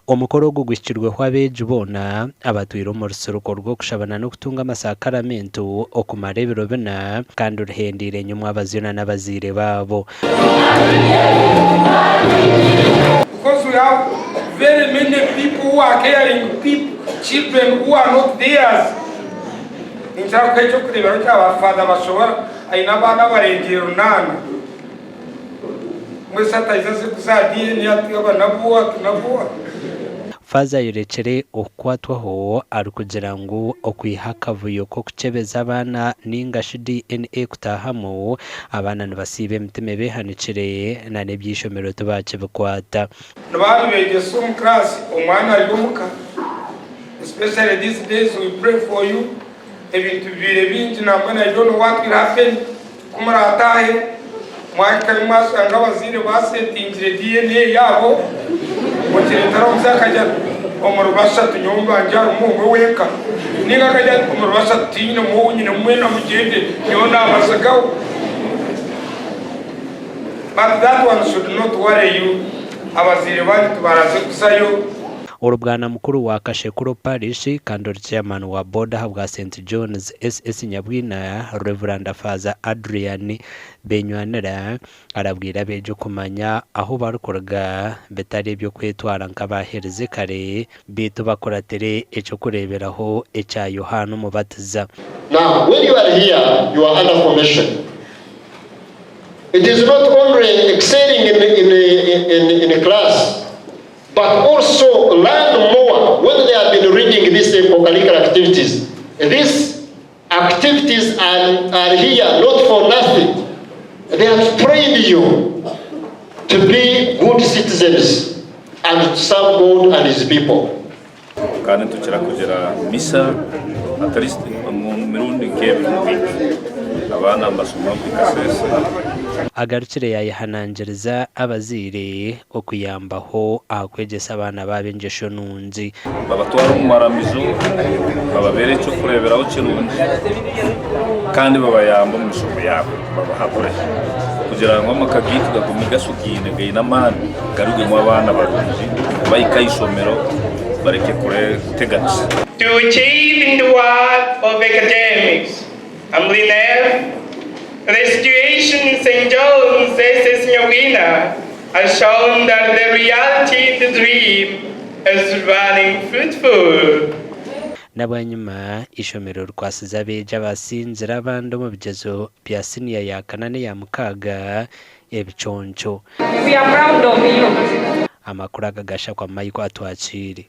Omukoro ogu guhikirweho abeegi boona abatwire omu rutsiriko rw'okushaba n'okutunga amasakaramentu okumara ebiro bina kandi ruhendeire enyima abaziina n'abazaire baabo. Because we have very many people who are caring people, children who are not theirs. Ninkira kuha eky'okureeberaho kya ba father bashobora aine abaana abarengire runaana. Mbwenu shi ataija aze kuza aha DNA ati aba n'ab'owa ati n'ab'owa? Faaza ayorekire okukwatwaho arikugira ngu okwiha akavuyo k'okukyebeza abaana ninga shi DNA kutaahamu, abaana nibasiiba emitima ebehanikire na n'eby'eishomero tibakibikwata. Nibaba nibegyesa omu class omwana ari omuka especially these days we pray for you ebintu bibaire bingi nambwenu I don't know what will happen ku murataahe mwahikayo mwashanga abazaire basetingire DNA yaabo mukiretera omuzaire akagira ati omuri bashatu nyowe mbangye harimu omwe wenka ninga akagira ati omuri bashatu tinyinemu ou nyinemu mwena mugyende nyowe nabasigaho but that one should not worry you abazaire banyu tibaraze kuzayo. Ori Bwanamukuru wa Kashekuro Parish kandi ori Chairman wa Board ahabwa Saint John's SS Nyabwina, Rev. Faaza Adrian Benywanira arabwire abeegi okumanya ahu barikuruga bitari eby'okwetwara nk'abaaherize kare beitu bakuratire eky'okureeberaho ekya Yohaana Omubatiza. Now when you are here you are under formation it is not only excelling in in in in class but also learn more when they have been reading these co-curricular activities. These activities are, are here not for nothing. They have trained you to be good citizens and to serve God and his people. Kandi nitukira kugira misa at least emirundi nk'ebiri omu wiiki. Abaana nibashoma buri kasheeshe. Agarukire yaayehanangiriza abazaire okuyambaho aha kwegyesa abaana baabo engyesho nungi. Babatware omu maramizo, bababeere eky'okureeberaho kirungi kandi babayambe omu mishomo yaabo, babahabure kugira ngu amaka gaitu gagume gashugaine gaine amaani garugemu abaana barungi bahike aha ishomero bareke kuteganisa. To achieve in the world of academics, Amlinel, The situation in St. John's SS Nyabwina has shown that the reality in the dream is running fruitful. Na bwanyima, eishomero rikwasize abeegi abasingire abandi omu bigyezo bya siniya ya kana n'eya mukaaga ebiconco. We are proud of you. Amakuru aga gashakwa Michael Atwakiire.